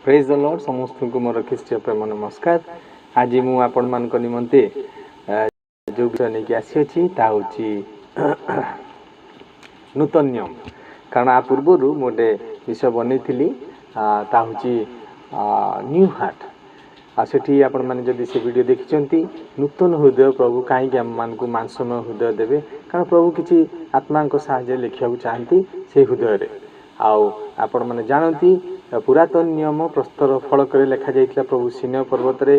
ପ୍ରେଜ୍ ଦ ଲର୍ଡ। ସମସ୍ତଙ୍କୁ ମୋର ଖ୍ରୀଷ୍ଟୀୟ ପ୍ରେମ ନମସ୍କାର। ଆଜି ମୁଁ ଆପଣମାନଙ୍କ ନିମନ୍ତେ ଯେଉଁ ବିଷୟ ନେଇକି ଆସିଅଛି, ତାହା ହେଉଛି ନୂତନ ନିୟମ। କାରଣ ଆ ପୂର୍ବରୁ ମୁଁ ଗୋଟେ ବିଷୟ ବନେଇଥିଲି, ତାହା ହେଉଛି ନ୍ୟୁ ହାର୍ଟ। ଆଉ ସେଠି ଆପଣମାନେ ଯଦି ସେ ଭିଡ଼ିଓ ଦେଖିଛନ୍ତି, ନୂତନ ହୃଦୟ, ପ୍ରଭୁ କାହିଁକି ଆମମାନଙ୍କୁ ମାଂସମୟ ହୃଦୟ ଦେବେ? କାରଣ ପ୍ରଭୁ କିଛି ଆତ୍ମାଙ୍କ ସାହାଯ୍ୟରେ ଲେଖିବାକୁ ଚାହାନ୍ତି ସେଇ ହୃଦୟରେ। ଆଉ ଆପଣମାନେ ଜାଣନ୍ତି, ପୁରାତନ ନିୟମ ପ୍ରସ୍ତର ଫଳକରେ ଲେଖାଯାଇଥିଲା। ପ୍ରଭୁ ସୀନୟ ପର୍ବତରେ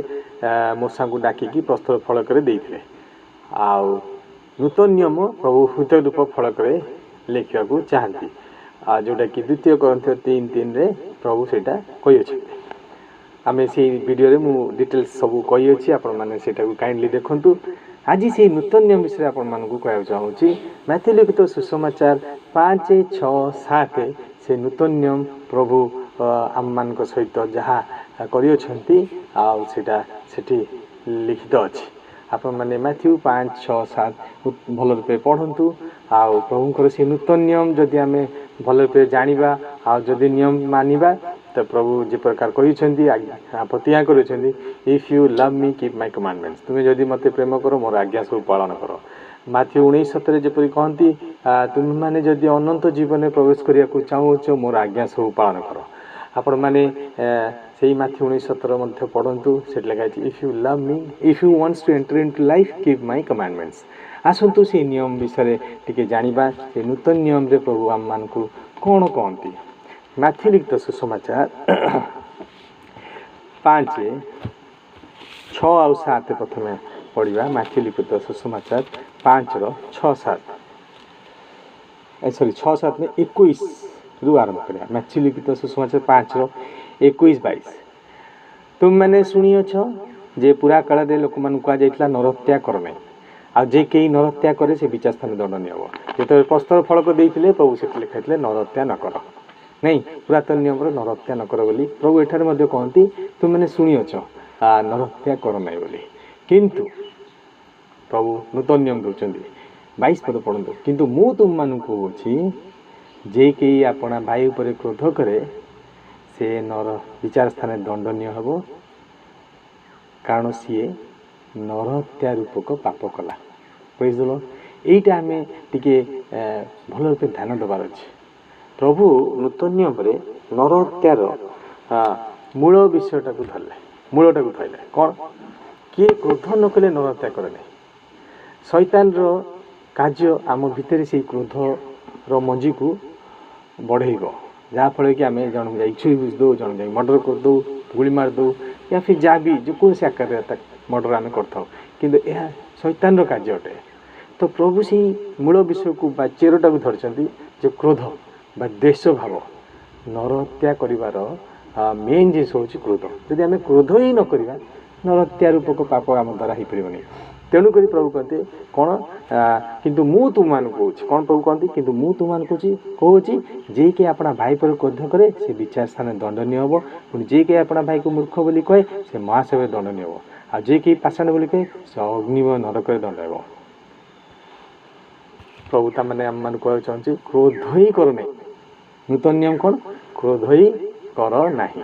ମୋଶାଙ୍କୁ ଡାକିକି ପ୍ରସ୍ତର ଫଳକରେ ଦେଇଥିଲେ। ଆଉ ନୂତନ ନିୟମ ପ୍ରଭୁ ହୃଦୟ ରୂପ ଫଳକରେ ଲେଖିବାକୁ ଚାହାନ୍ତି, ଆଉ ଯେଉଁଟାକି ଦ୍ୱିତୀୟ କରିନ୍ଥୀୟ 3:3ରେ ପ୍ରଭୁ ସେଇଟା କହିଅଛନ୍ତି। ଆମେ ସେଇ ଭିଡ଼ିଓରେ ମୁଁ ଡିଟେଲ୍ସ ସବୁ କହିଅଛି, ଆପଣମାନେ ସେଇଟାକୁ କାଇଣ୍ଡଲି ଦେଖନ୍ତୁ। ଆଜି ସେଇ ନୂତନ ନିୟମ ବିଷୟରେ ଆପଣମାନଙ୍କୁ କହିବାକୁ ଚାହୁଁଛି। ମାଥ୍ୟୁ ଲିଖିତ ସୁସମାଚାର 5, 6, 7, ସେ ନୂତନ ନିୟମ ପ୍ରଭୁ ଆମମାନଙ୍କ ସହିତ ଯାହା କରିଅଛନ୍ତି, ଆଉ ସେଇଟା ସେଠି ଲିଖିତ ଅଛି। ଆପଣମାନେ ମାଥ୍ୟୁ 5, 6, 7 ଭଲ ରୂପେ ପଢ଼ନ୍ତୁ। ଆଉ ପ୍ରଭୁଙ୍କର ସେ ନୂତନ ନିୟମ ଯଦି ଆମେ ଭଲ ରୂପେ ଜାଣିବା ଆଉ ଯଦି ନିୟମ ମାନିବା, ତ ପ୍ରଭୁ ଯେ ପ୍ରକାର କହିଛନ୍ତି, ପ୍ରତିଜ୍ଞା କରିଛନ୍ତି, "If you love me, keep my commandments." ତୁମେ ଯଦି ମୋତେ ପ୍ରେମ କର, ମୋର ଆଜ୍ଞା ସବୁ ପାଳନ କର। ମାଥ୍ୟୁ 19:17 ଯେପରି କହନ୍ତି, ତୁମେମାନେ ଯଦି ଅନନ୍ତ ଜୀବନରେ ପ୍ରବେଶ କରିବାକୁ ଚାହୁଁଛ, ମୋର ଆଜ୍ଞା ସବୁ ପାଳନ କର। ଆପଣମାନେ ସେଇ ମାଥ୍ୟୁ 19:17 ମଧ୍ୟ ପଢ଼ନ୍ତୁ। ସେଠି ଲେଖା ହେଇଛି, "If you love me, if you wants to enter into life, keep my commandments." ଆସନ୍ତୁ, ସେଇ ନିୟମ ବିଷୟରେ ଟିକେ ଜାଣିବା। ସେ ନୂତନ ନିୟମରେ ପ୍ରଭୁ ଆମମାନଙ୍କୁ କ'ଣ କହନ୍ତି? ମାଥ୍ୟୁ ଲିଖିତ ସୁସମାଚାର 5, 6 ଆଉ 7 ପ୍ରଥମେ ପଢ଼ିବା। ମାଥ୍ୟୁ ଲିଖିତ ସୁସମାଚାର 5ର 6, 7, ସରି, 6, 7 ନୁହେଁ, 21ରୁ ଆରମ୍ଭ କରିବା। ମାଥ୍ୟୁ ଲିଖିତ ସୁସମାଚାର 5ର 21, 22। ତୁମେମାନେ ଶୁଣିଅଛ ଯେ ପୁରା କାଳରେ ଲୋକମାନଙ୍କୁ କୁହାଯାଇଥିଲା, ନରହତ୍ୟା କର ନାହିଁ, ଆଉ ଯେ କେହି ନରହତ୍ୟା କରେ, ସେ ବିଚାର ସ୍ଥାନରେ ଦଣ୍ଡନୀୟ ହେବ। ଯେତେବେଳେ ପ୍ରସ୍ତର ଫଳକ ଦେଇଥିଲେ ପ୍ରଭୁ, ସେଠି ଲେଖା ହେଇଥିଲେ ନରହତ୍ୟା ନ କର। ନାଇଁ, ପୁରାତନ ନିୟମର ନରହତ୍ୟା ନ କର ବୋଲି ପ୍ରଭୁ ଏଠାରେ ମଧ୍ୟ କହନ୍ତି, ତୁମେମାନେ ଶୁଣିଅଛ ନରହତ୍ୟା କର ନାହିଁ ବୋଲି। କିନ୍ତୁ ପ୍ରଭୁ ନୂତନ ନିୟମ ଦେଉଛନ୍ତି। 22 ପଦ ପଢ଼ନ୍ତୁ। କିନ୍ତୁ ମୁଁ ତୁମମାନଙ୍କୁ କହୁଅଛି, ଯେ କେହି ଆପଣା ଭାଇ ଉପରେ କ୍ରୋଧ କରେ, ସେ ନର ବିଚାର ସ୍ଥାନରେ ଦଣ୍ଡନୀୟ ହେବ, କାରଣ ସିଏ ନରହତ୍ୟା ରୂପକ ପାପ କଲା। ବୁଝିଲ? ଏଇଟା ଆମେ ଟିକେ ଭଲ ରୂପେ ଧ୍ୟାନ ଦେବାର ଅଛି। ପ୍ରଭୁ ନୂତନ ନିୟମରେ ନରହତ୍ୟାର ମୂଳ ବିଷୟଟାକୁ ଧରିଲେ, ମୂଳଟାକୁ ଧରିଲେ। କ'ଣ? କିଏ କ୍ରୋଧ ନ କଲେ ନରହତ୍ୟା କରେ ନାହିଁ। ଶୈତାନର କାର୍ଯ୍ୟ ଆମ ଭିତରେ ସେଇ କ୍ରୋଧର ମଞ୍ଜିକୁ ବଢ଼େଇବ, ଯାହାଫଳରେ କି ଆମେ ଜଣକୁ ଯାଇ ଛୁରୀ ଭୁସି ଦେଉ, ଜଣକୁ ଯାଇ ମର୍ଡ଼ର କରିଦେଉ, ଗୁଳି ମାରିଦେଉ, ୟା ଫିର୍ ଯାହା ବି ଯେକୌଣସି ଆକାରରେ ତା ମର୍ଡ଼ର ଆମେ କରିଥାଉ। କିନ୍ତୁ ଏହା ଶୈତାନର କାର୍ଯ୍ୟ ଅଟେ। ତ ପ୍ରଭୁ ସେଇ ମୂଳ ବିଷୟକୁ ବା ଚେରଟାକୁ ଧରିଛନ୍ତି ଯେ କ୍ରୋଧ ବା ଦ୍ୱେଷ ଭାବ। ନରହତ୍ୟା କରିବାର ମେନ୍ ଜିନିଷ ହେଉଛି କ୍ରୋଧ। ଯଦି ଆମେ କ୍ରୋଧ ହିଁ ନ କରିବା, ନରହତ୍ୟା ରୂପକ ପାପ ଆମ ଦ୍ୱାରା ହେଇପାରିବନି। ତେଣୁକରି ପ୍ରଭୁ କହନ୍ତି କ'ଣ? କିନ୍ତୁ ମୁଁ ତୁମମାନଙ୍କୁ କହୁଛି। କ'ଣ ପ୍ରଭୁ କହନ୍ତି? କିନ୍ତୁ ମୁଁ ତୁମମାନଙ୍କୁ କହୁଛି, ଯେ କେହି ଆପଣା ଭାଇ ଉପରେ କ୍ରୋଧ କରେ, ସେ ବିଚାର ସ୍ଥାନରେ ଦଣ୍ଡନୀୟ ହେବ। ପୁଣି ଯେ କେହି ଆପଣା ଭାଇକୁ ମୂର୍ଖ ବୋଲି କହେ, ସେ ମହାସଭାରେ ଦଣ୍ଡନୀୟ ହେବ। ଆଉ ଯେ କେହି ପାଷାଣ ବୋଲି କହେ, ସେ ଅଗ୍ନିମୟ ନରକରେ ଦଣ୍ଡ ହେବ। ପ୍ରଭୁ ତାମାନେ ଆମମାନଙ୍କୁ କହିବାକୁ ଚାହୁଁଛି, କ୍ରୋଧ ହିଁ କର ନାହିଁ। ନୂତନ ନିୟମ କ'ଣ? କ୍ରୋଧ ହିଁ କର ନାହିଁ।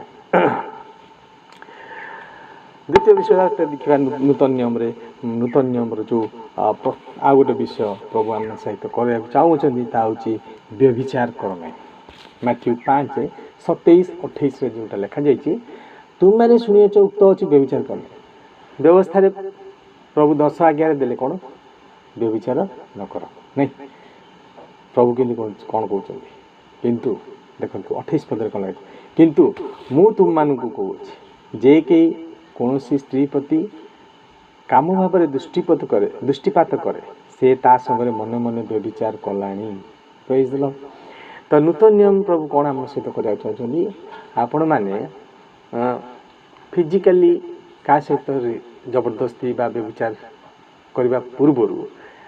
ଦ୍ୱିତୀୟ ବିଷୟ ଦେଖିବା ନୂତନ ନିୟମରେ। ନୂତନ ନିୟମର ଯେଉଁ ଆଉ ଗୋଟେ ବିଷୟ ପ୍ରଭୁ ଆମ ସହିତ କରିବାକୁ ଚାହୁଁଛନ୍ତି, ତାହା ହେଉଛି ବ୍ୟଭିଚାର କର ନାହିଁ। ମାଥ୍ୟୁ 5, 27, 28ରେ ଯେଉଁଟା ଲେଖାଯାଇଛି, ତୁମେମାନେ ଶୁଣିଅଛ, ଉକ୍ତ ଅଛି, ବ୍ୟଭିଚାର କର ନାହିଁ। ବ୍ୟବସ୍ଥାରେ ପ୍ରଭୁ ଦଶ ଆଜ୍ଞାରେ ଦେଲେ କ'ଣ? ବ୍ୟଭିଚାର ନ କର। ନାଇଁ, ପ୍ରଭୁ କିନ୍ତୁ କ'ଣ କହୁଛନ୍ତି? କିନ୍ତୁ ଦେଖନ୍ତୁ, 28 ପଦରେ କ'ଣ ଲେଖା? କିନ୍ତୁ ମୁଁ ତୁମମାନଙ୍କୁ କହୁଅଛି, ଯେ କେହି କୌଣସି ସ୍ତ୍ରୀ ପ୍ରତି କାମ ଭାବରେ ଦୃଷ୍ଟିପାତ କରେ, ସେ ତା ସଙ୍ଗରେ ମନେ ମନେ ବ୍ୟଭିଚାର କଲାଣି। ପ୍ରେଜ୍ ଦ। ତ ନୂତନ ନିୟମ ପ୍ରଭୁ କ'ଣ ଆମ ସହିତ କରିବାକୁ ଚାହୁଁଛନ୍ତି? ଆପଣମାନେ ଫିଜିକାଲି କାହା ସହିତ ଜବରଦସ୍ତି ବା ବ୍ୟଭିଚାର କରିବା ପୂର୍ବରୁ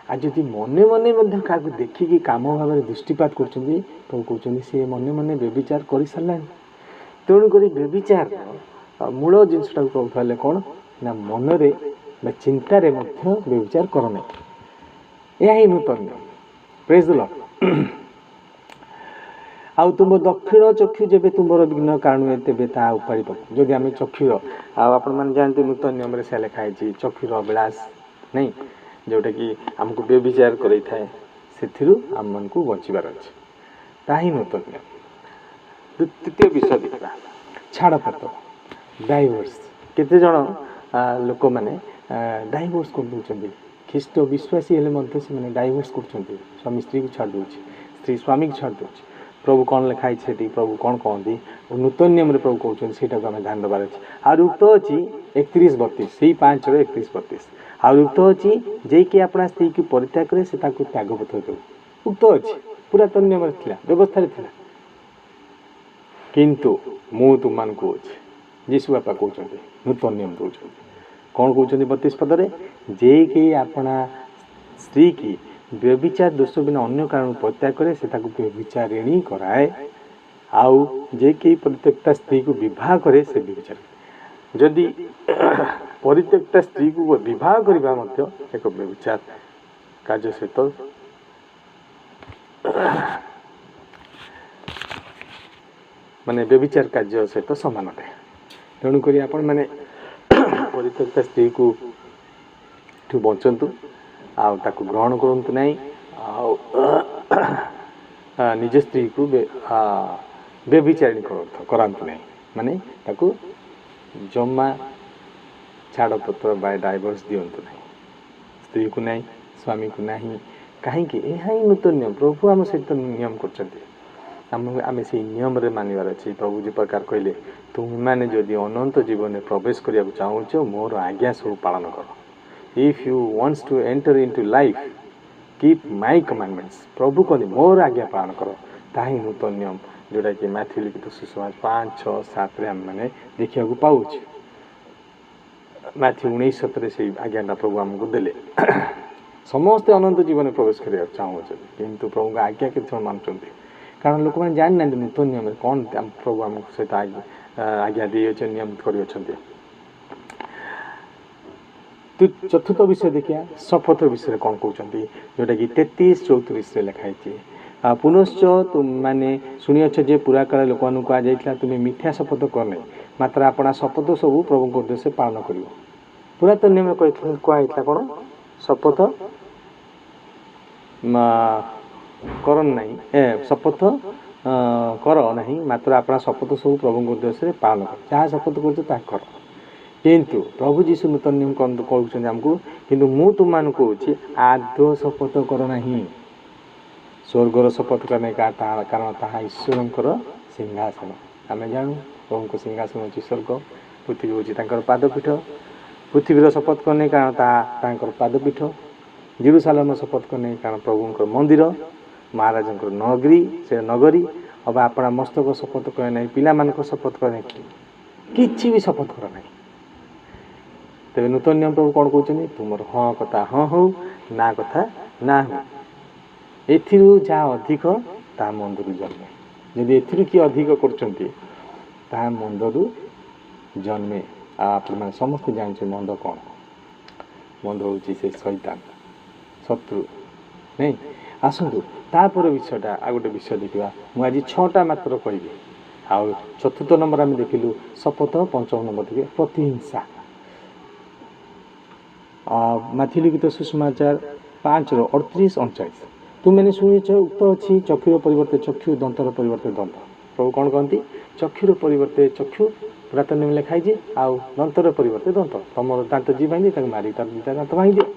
ଆଉ ଯଦି ମନେ ମନେ ମଧ୍ୟ କାହାକୁ ଦେଖିକି କାମ ଭାବରେ ଦୃଷ୍ଟିପାତ କରୁଛନ୍ତି, ପ୍ରଭୁ କହୁଛନ୍ତି ସେ ମନେ ମନେ ବ୍ୟଭିଚାର କରିସାରିଲାଣି। ତେଣୁକରି ବ୍ୟଭିଚାରର ମୂଳ ଜିନିଷଟାକୁ ପ୍ରଭୁ କହିଲେ କ'ଣ ନା, ମନରେ ବା ଚିନ୍ତାରେ ମଧ୍ୟ ବ୍ୟଭିଚାର କର ନାହିଁ। ଏହା ହିଁ ନୂତନ ନିୟମ। ପ୍ରେଜ୍ ଦ ଲର୍ଡ। ଆଉ ତୁମ ଦକ୍ଷିଣ ଚକ୍ଷୁ ଯେବେ ତୁମର ବିଘ୍ନ କାରଣ ହୁଏ, ତେବେ ତାହା ଉପାଡ଼ି ପକ। ଯଦି ଆମେ ଚକ୍ଷୁର, ଆଉ ଆପଣମାନେ ଜାଣନ୍ତି ନୂତନ ନିୟମରେ ସେ ଲେଖା ହେଇଛି ଚକ୍ଷୁର ଅଭିଳାଷ ନାଇଁ, ଯେଉଁଟାକି ଆମକୁ ବ୍ୟଭିଚାର କରାଇଥାଏ, ସେଥିରୁ ଆମମାନଙ୍କୁ ବଞ୍ଚିବାର ଅଛି। ତାହା ହିଁ ନୂତନ ନିୟମ। ତୃତୀୟ ବିଷୟ ଦେଖିବା, ଛାଡ଼ପତ୍ର, ଡାଇଭର୍ସ। କେତେଜଣ ଲୋକମାନେ ଡାଇଭର୍ସ କରିଦେଉଛନ୍ତି। ଖ୍ରୀଷ୍ଟ ବିଶ୍ୱାସୀ ହେଲେ ମଧ୍ୟ ସେମାନେ ଡାଇଭର୍ସ କରୁଛନ୍ତି। ସ୍ୱାମୀ ସ୍ତ୍ରୀକୁ ଛାଡ଼ି ଦେଉଛି, ସ୍ତ୍ରୀ ସ୍ୱାମୀକୁ ଛାଡ଼ି ଦେଉଛି। ପ୍ରଭୁ କ'ଣ ଲେଖା ହେଇଛି ସେଠି, ପ୍ରଭୁ କ'ଣ କହନ୍ତି ନୂତନ ନିୟମରେ ପ୍ରଭୁ କହୁଛନ୍ତି, ସେଇଟାକୁ ଆମେ ଧ୍ୟାନ ଦେବାର ଅଛି। ଆଉ ଉକ୍ତ ଅଛି 31:32, ସେଇ 5ର 31:32। ଆଉ ଉକ୍ତ ଅଛି, ଯେ କି ଆପଣା ସ୍ତ୍ରୀକୁ ପରିତ୍ୟାଗ କରେ ସେ ତାକୁ ତ୍ୟାଗପତ୍ର ଦେଉ। ଉକ୍ତ ଅଛି, ପୁରାତନ ନିୟମରେ ଥିଲା, ବ୍ୟବସ୍ଥାରେ ଥିଲା। କିନ୍ତୁ ମୁଁ ତୁମମାନଙ୍କୁ ଅଛି, ଯୀଶୁ ବାପା କହୁଛନ୍ତି, ନୂତନ ନିୟମ ଦେଉଛନ୍ତି। କ'ଣ କହୁଛନ୍ତି 32 ପଦରେ? ଯେ କେହି ଆପଣା ସ୍ତ୍ରୀକି ବ୍ୟଭିଚାର ଦୋଷ ବିନା ଅନ୍ୟ କାରଣରୁ ପରିତ୍ୟାଗ କରେ, ସେ ତାକୁ ବ୍ୟଭିଚାରିଣୀ କରାଏ। ଆଉ ଯେ କେହି ପରିତ୍ୟକ୍ତା ସ୍ତ୍ରୀକୁ ବିବାହ କରେ, ସେ ବ୍ୟଭିଚାର। ଯଦି ପରିତ୍ୟକ୍ତା ସ୍ତ୍ରୀକୁ ବିବାହ କରିବା ମଧ୍ୟ ଏକ ବ୍ୟଭିଚାର କାର୍ଯ୍ୟ ସହିତ, ମାନେ ବ୍ୟଭିଚାର କାର୍ଯ୍ୟ ସହିତ ସମାନ ଅଟେ। ତେଣୁକରି ଆପଣମାନେ ପରିତ୍ୟକ୍ତା ସ୍ତ୍ରୀକୁ ଠୁ ବଞ୍ଚନ୍ତୁ ଆଉ ତାକୁ ଗ୍ରହଣ କରନ୍ତୁ ନାହିଁ, ଆଉ ନିଜ ସ୍ତ୍ରୀକୁ ବ୍ୟଭିଚାରିଣୀ କରାନ୍ତୁ ନାହିଁ, ମାନେ ତାକୁ ଜମା ଛାଡ଼ପତ୍ର ବା ଡାଇଭର୍ସ ଦିଅନ୍ତୁ ନାହିଁ, ସ୍ତ୍ରୀକୁ ନାହିଁ, ସ୍ୱାମୀକୁ ନାହିଁ। କାହିଁକି? ଏହା ହିଁ ନୂତନ ନିୟମ। ପ୍ରଭୁ ଆମ ସହିତ ନିୟମ କରୁଛନ୍ତି, ଆମେ ସେଇ ନିୟମରେ ମାନିବାର ଅଛି। ପ୍ରଭୁ ଯେ ପ୍ରକାର କହିଲେ, ତୁମେମାନେ ଯଦି ଅନନ୍ତ ଜୀବନରେ ପ୍ରବେଶ କରିବାକୁ ଚାହୁଁଛ, ମୋର ଆଜ୍ଞା ସବୁ ପାଳନ କର। If you wants to enter into life, keep my commandments. ପ୍ରଭୁ କହନ୍ତି ମୋର ଆଜ୍ଞା ପାଳନ କର। ତାହା ହିଁ ନୂତନ ନିୟମ, ଯେଉଁଟାକି ମାଥ୍ୟୁ ଲିଖିତ ସୁସମାଚାର 5, 6, 7ରେ ଆମେମାନେ ଦେଖିବାକୁ ପାଉଛୁ। ମାଥ୍ୟୁ 19:17 ସେଇ ଆଜ୍ଞାଟା ପ୍ରଭୁ ଆମକୁ ଦେଲେ। ସମସ୍ତେ ଅନନ୍ତ ଜୀବନରେ ପ୍ରବେଶ କରିବାକୁ ଚାହୁଁଛନ୍ତି, କିନ୍ତୁ ପ୍ରଭୁଙ୍କ ଆଜ୍ଞା କେତେ ଜଣ ମାନୁଛନ୍ତି? କାରଣ ଲୋକମାନେ ଜାଣିନାହାନ୍ତି ନୂତନ ନିୟମରେ କ'ଣ ପ୍ରଭୁ ଆମକୁ ସହିତ ଆଜ୍ଞା ଦେଇଅଛନ୍ତି, ନିୟମ କରିଅଛନ୍ତି। ଚତୁର୍ଥ ବିଷୟ ଦେଖିବା, ଶପଥ ବିଷୟରେ କ'ଣ କହୁଛନ୍ତି, ଯେଉଁଟାକି 33:34ରେ ଲେଖା ହେଇଛି। ପୁନଶ୍ଚ ତୁମେମାନେ ଶୁଣିଅଛ ଯେ ପୁରାକାଳ ଲୋକମାନଙ୍କୁ କୁହାଯାଇଥିଲା, ତୁମେ ମିଥ୍ୟା ଶପଥ କର ନାହିଁ, ମାତ୍ର ଆପଣା ଶପଥ ସବୁ ପ୍ରଭୁଙ୍କ ଉଦ୍ଦେଶ୍ୟରେ ପାଳନ କରିବ। ପୁରାତନ ନିୟମରେ କୁହାଯାଇଥିଲା କ'ଣ? ଶପଥ କର ନାହିଁ, ଶପଥ କର ନାହିଁ, ମାତ୍ର ଆପଣା ଶପଥ ସବୁ ପ୍ରଭୁଙ୍କ ଉଦ୍ଦେଶ୍ୟରେ ପାଳନ କର। ଯାହା ଶପଥ କରୁଛ ତାହା କର। କିନ୍ତୁ ପ୍ରଭୁ ଯୀଶୁ ନୂତନ ନିୟମ କହୁଛନ୍ତି ଆମକୁ, କିନ୍ତୁ ମୁଁ ତୁମମାନଙ୍କୁ କହୁଛି ଆଦୌ ଶପଥ କର ନାହିଁ, ସ୍ୱର୍ଗର ଶପଥ କର ନାହିଁ, କାରଣ ତାହା ଈଶ୍ୱରଙ୍କର ସିଂହାସନ। ଆମେ ଜାଣୁ ପ୍ରଭୁଙ୍କ ସିଂହାସନ ହେଉଛି ସ୍ୱର୍ଗ, ପୃଥିବୀ ହେଉଛି ତାଙ୍କର ପାଦପୀଠ। ପୃଥିବୀର ଶପଥ କର ନାହିଁ, କାରଣ ତାହା ତାଙ୍କର ପାଦପୀଠ। ଜେରୁସାଲେମର ଶପଥ କର ନାହିଁ, କାରଣ ପ୍ରଭୁଙ୍କର ମନ୍ଦିର, ମହାରାଜଙ୍କର ନଗରୀ, ସେ ନଗରୀ। ଅବା ଆପଣା ମସ୍ତକ ଶପଥ କରେ ନାହିଁ, ପିଲାମାନଙ୍କ ଶପଥ କରେ ନାହିଁ, କିଛି ବି ଶପଥ କର ନାହିଁ। ତେବେ ନୂତନ ନିୟମ ପ୍ରଭୁ କ'ଣ କହୁଛନ୍ତି? ତୁମର ହଁ କଥା ହଁ ହଉ, ନା କଥା ନା ହଉ। ଏଥିରୁ ଯାହା ଅଧିକ ତାହା ମନ୍ଦରୁ ଜନ୍ମେ। ଯଦି ଏଥିରୁ କିଏ ଅଧିକ କରୁଛନ୍ତି ତାହା ମନ୍ଦରୁ ଜନ୍ମେ। ଆଉ ଆପଣମାନେ ସମସ୍ତେ ଜାଣିଛନ୍ତି ମନ୍ଦ କ'ଣ? ମନ୍ଦ ହେଉଛି ସେ ଶୈତାନ, ଶତ୍ରୁ, ନାଇଁ? ଆସନ୍ତୁ ତାପରେ ବିଷୟଟା ଆଉ ଗୋଟେ ବିଷୟ ଦେଖିବା। ମୁଁ ଆଜି 6ଟା ମାତ୍ର କହିବି। ଆଉ ଚତୁର୍ଥ ନମ୍ବର ଆମେ ଦେଖିଲୁ ଶପଥ, ପଞ୍ଚମ ନମ୍ବର ଦେଖିବା ପ୍ରତିହିଂସା। ମାଥ୍ୟୁ ଲିଖିତ ସୁସମାଚାର 5ର 38-39। ତୁମେମାନେ ଶୁଣିଛ ଉକ୍ତ ଅଛି, ଚକ୍ଷୁର ପରିବର୍ତ୍ତେ ଚକ୍ଷୁ, ଦନ୍ତର ପରିବର୍ତ୍ତେ ଦନ୍ତ। ପ୍ରଭୁ କ'ଣ କହନ୍ତି? ଚକ୍ଷୁର ପରିବର୍ତ୍ତେ ଚକ୍ଷୁ, ପୁରାତନ ନିୟମ ଲେଖା ହେଇଛି, ଆଉ ଦନ୍ତର ପରିବର୍ତ୍ତେ ଦନ୍ତ। ତମର ଦାନ୍ତ ଯିଏ ଭାଙ୍ଗି ତାକୁ ମାରିକି ତାର ଦୁଇଟା ଦାନ୍ତ ଭାଙ୍ଗିଦିଅ,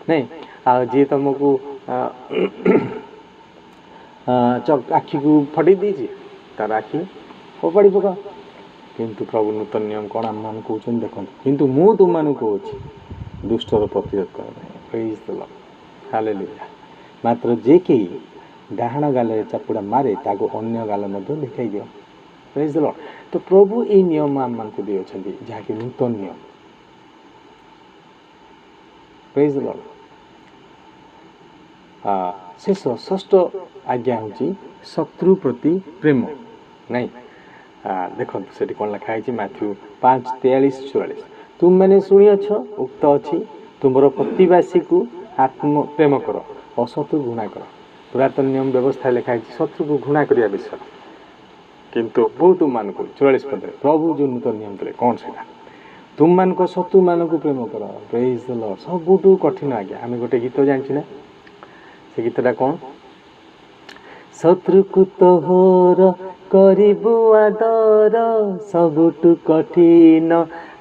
ନାଇଁ? ଆଉ ଯିଏ ତମକୁ ଆଖିକୁ ଫଟେଇ ଦେଇଛି ତାର ଆଖି ଫୋପାଡ଼ି ପକା। କିନ୍ତୁ ପ୍ରଭୁ ନୂତନ ନିୟମ କ'ଣ ଆମମାନଙ୍କୁ କହୁଛନ୍ତି ଦେଖନ୍ତୁ। କିନ୍ତୁ ମୁଁ ତୁମମାନଙ୍କୁ କହୁଛି ଦୁଷ୍ଟର ପ୍ରତିରୋଧ କର ନାହିଁ। Praise the Lord, hallelujah. ମାତ୍ର ଯେ କେହି ଡାହାଣ ଗାଲରେ ଚାପୁଡ଼ା ମାରେ ତାକୁ ଅନ୍ୟ ଗାଲ ମଧ୍ୟ ଦେଖାଇ ଦିଅ। Praise the Lord. ତ ପ୍ରଭୁ ଏଇ ନିୟମ ଆମମାନଙ୍କୁ ଦେଇଅଛନ୍ତି, ଯାହାକି ନୂତନ ନିୟମ। Praise the Lord. ଶେଷ ଷଷ୍ଠ ଆଜ୍ଞା ହେଉଛି ଶତ୍ରୁ ପ୍ରତି ପ୍ରେମ, ନାଇଁ? ଦେଖନ୍ତୁ ସେଠି କ'ଣ ଲେଖା ହେଇଛି, ମାଥ୍ୟୁ 5:43-44। ତୁମେମାନେ ଶୁଣିଅଛ ଉକ୍ତ ଅଛି, ତୁମର ପ୍ରତିବାସୀକୁ ଆତ୍ମ ପ୍ରେମ କର, ଅଶତ୍ରୁ ଘୃଣା କର। ପୁରାତନ ନିୟମ ବ୍ୟବସ୍ଥାରେ ଲେଖା ହେଇଛି ଶତ୍ରୁକୁ ଘୃଣା କରିବା ବିଷୟ। କିନ୍ତୁ ମୁଁ ତୁମମାନଙ୍କୁ, 44 ପଦରେ ପ୍ରଭୁ ଯେଉଁ ନୂତନ ନିୟମ ଦେଲେ କ'ଣ ସେଇଟା? ତୁମମାନଙ୍କ ଶତ୍ରୁମାନଙ୍କୁ ପ୍ରେମ କର। Praise the Lord. ସବୁଠୁ କଠିନ ଆଜ୍ଞା। ଆମେ ଗୋଟେ ଗୀତ ଜାଣିଛୁ ନା, ସେ ଗୀତଟା କ'ଣ? ଶତ୍ରୁକୁ ତୋହର କରିବୁ ଆଦର, ସବୁଠୁ କଠିନ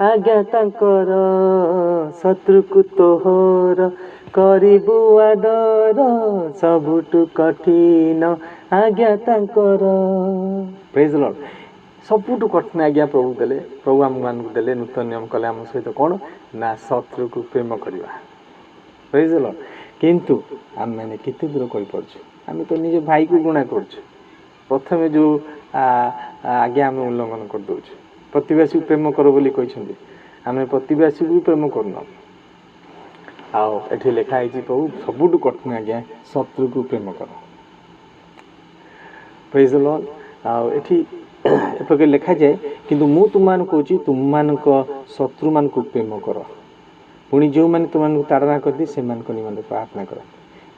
ଆଜ୍ଞା ତାଙ୍କର। ଶତ୍ରୁକୁ ତୋହର କରିବୁ ଆଦର, ସବୁଠୁ କଠିନ ଆଜ୍ଞା ତାଙ୍କର। Praise Lord. ସବୁଠୁ କଠିନ ଆଜ୍ଞା ପ୍ରଭୁ ଦେଲେ, ପ୍ରଭୁ ଆମମାନଙ୍କୁ ଦେଲେ, ନୂତନ ନିୟମ କଲେ ଆମ ସହିତ କ'ଣ ନା ଶତ୍ରୁକୁ ପ୍ରେମ କରିବା। Praise Lord. କିନ୍ତୁ ଆମେମାନେ କେତେ ଦୂର କରିପାରୁଛୁ? ଆମେ ତ ନିଜ ଭାଇକୁ ଘୃଣା କରୁଛୁ। ପ୍ରଥମେ ଯେଉଁ ଆଜ୍ଞା ଆମେ ଉଲ୍ଲଂଘନ କରିଦେଉଛୁ। ପ୍ରତିବାସୀକୁ ପ୍ରେମ କର ବୋଲି କହିଛନ୍ତି, ଆମେ ପ୍ରତିବାସୀକୁ ବି ପ୍ରେମ କରୁନାହୁଁ। ଆଉ ଏଠି ଲେଖା ହେଇଛି ପ୍ରଭୁ ସବୁଠୁ କଠିନ ଆଜ୍ଞା ଶତ୍ରୁକୁ ପ୍ରେମ କର। Praise Lord. ଆଉ ଏଠି ଏପରି ଲେଖାଯାଏ, କିନ୍ତୁ ମୁଁ ତୁମମାନଙ୍କୁ କହୁଛି ତୁମମାନଙ୍କ ଶତ୍ରୁମାନଙ୍କୁ ପ୍ରେମ କର, ପୁଣି ଯେଉଁମାନେ ତୁମମାନଙ୍କୁ ତାଡ଼ନା କରନ୍ତି ସେମାନଙ୍କ ନିମନ୍ତେ ପ୍ରାର୍ଥନା କର।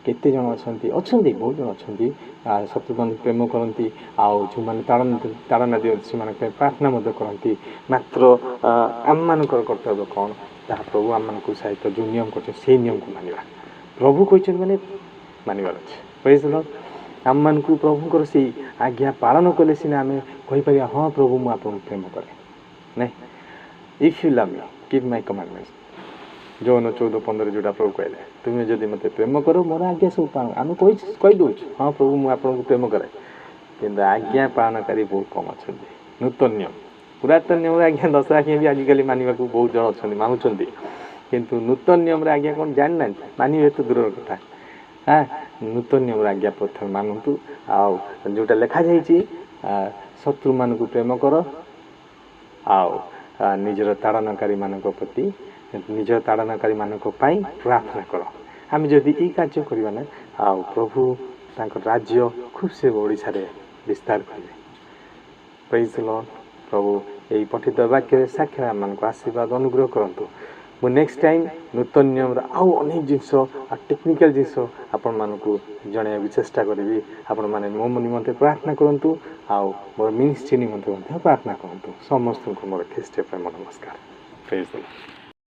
କେତେ ଜଣ ଅଛନ୍ତି? ଅଛନ୍ତି, ବହୁତ ଜଣ ଅଛନ୍ତି ଶତ୍ରୁମାନଙ୍କୁ ପ୍ରେମ କରନ୍ତି, ଆଉ ଯେଉଁମାନେ ତାଡ଼ନା ଦିଅନ୍ତି ସେମାନଙ୍କ ପାଇଁ ପ୍ରାର୍ଥନା ମଧ୍ୟ କରନ୍ତି। ମାତ୍ର ଆମମାନଙ୍କର କର୍ତ୍ତବ୍ୟ କ'ଣ? ତାହା ପ୍ରଭୁ ଆମମାନଙ୍କୁ ସହିତ ଯେଉଁ ନିୟମ କରିଛନ୍ତି ସେଇ ନିୟମକୁ ମାନିବା। ପ୍ରଭୁ କହିଛନ୍ତି ମାନେ ମାନିବାର ଅଛି। Praise Lord. ଆମମାନଙ୍କୁ ପ୍ରଭୁଙ୍କର ସେଇ ଆଜ୍ଞା ପାଳନ କଲେ ସିନା ଆମେ କହିପାରିବା, ହଁ ପ୍ରଭୁ ମୁଁ ଆପଣଙ୍କୁ ପ୍ରେମ କରେ। ନାଇଁ, if you love me keep my commandments. ଯୌନ 14:15 ଯେଉଁଟା ପ୍ରଭୁ କହିଲେ, ତୁମେ ଯଦି ମୋତେ ପ୍ରେମ କର ମୋର ଆଜ୍ଞା ସବୁ ପାଳନ। ଆମେ କହିଦେଉଛୁ ହଁ ପ୍ରଭୁ ମୁଁ ଆପଣଙ୍କୁ ପ୍ରେମ କରେ, କିନ୍ତୁ ଆଜ୍ଞା ପାଳନକାରୀ ବହୁତ କମ୍ ଅଛନ୍ତି। ନୂତନ ନିୟମ, ପୁରାତନ ନିୟମରେ ଆଜ୍ଞା 10 ଆଜ୍ଞା ବି ଆଜିକାଲି ମାନିବାକୁ ବହୁତ ଜଣ ଅଛନ୍ତି, ମାନୁଛନ୍ତି। କିନ୍ତୁ ନୂତନ ନିୟମରେ ଆଜ୍ଞା କ'ଣ ଜାଣିନାହାନ୍ତି, ମାନିବେ ତ ଦୂରର କଥା। ହଁ, ନୂତନ ନିୟମର ଆଜ୍ଞା ପ୍ରଥମେ ମାନନ୍ତୁ। ଆଉ ଯେଉଁଟା ଲେଖାଯାଇଛି ଶତ୍ରୁମାନଙ୍କୁ ପ୍ରେମ କର, ଆଉ ନିଜର ତାଡ଼ନାକାରୀମାନଙ୍କ ପ୍ରତି, ନିଜ ତାଡ଼ନାକାରୀମାନଙ୍କ ପାଇଁ ପ୍ରାର୍ଥନା କର। ଆମେ ଯଦି ଏଇ କାର୍ଯ୍ୟ କରିବା ନା, ଆଉ ପ୍ରଭୁ ତାଙ୍କ ରାଜ୍ୟ ଖୁବ୍ ସେ ଓଡ଼ିଶାରେ ବିସ୍ତାର କରିବେ। Praise Lord. ପ୍ରଭୁ ଏହି ପଠିତ ବାକ୍ୟରେ ସାକ୍ଷାତ ଆମମାନଙ୍କୁ ଆଶୀର୍ବାଦ ଅନୁଗ୍ରହ କରନ୍ତୁ। ମୁଁ ନେକ୍ସଟ ଟାଇମ୍ ନୂତନ ନିୟମର ଆଉ ଅନେକ ଜିନିଷ ଆଉ ଟେକ୍ନିକାଲ ଜିନିଷ ଆପଣମାନଙ୍କୁ ଜଣାଇବାକୁ ଚେଷ୍ଟା କରିବି। ଆପଣମାନେ ମୋ ନିମନ୍ତେ ପ୍ରାର୍ଥନା କରନ୍ତୁ, ଆଉ ମୋର ମିନିଷ୍ଟ୍ରି ନିମନ୍ତେ ମଧ୍ୟ ପ୍ରାର୍ଥନା କରନ୍ତୁ। ସମସ୍ତଙ୍କୁ ମୋର ଖ୍ରୀଷ୍ଟୀୟ ପ୍ରେମ ନମସ୍କାର। Praise Lord.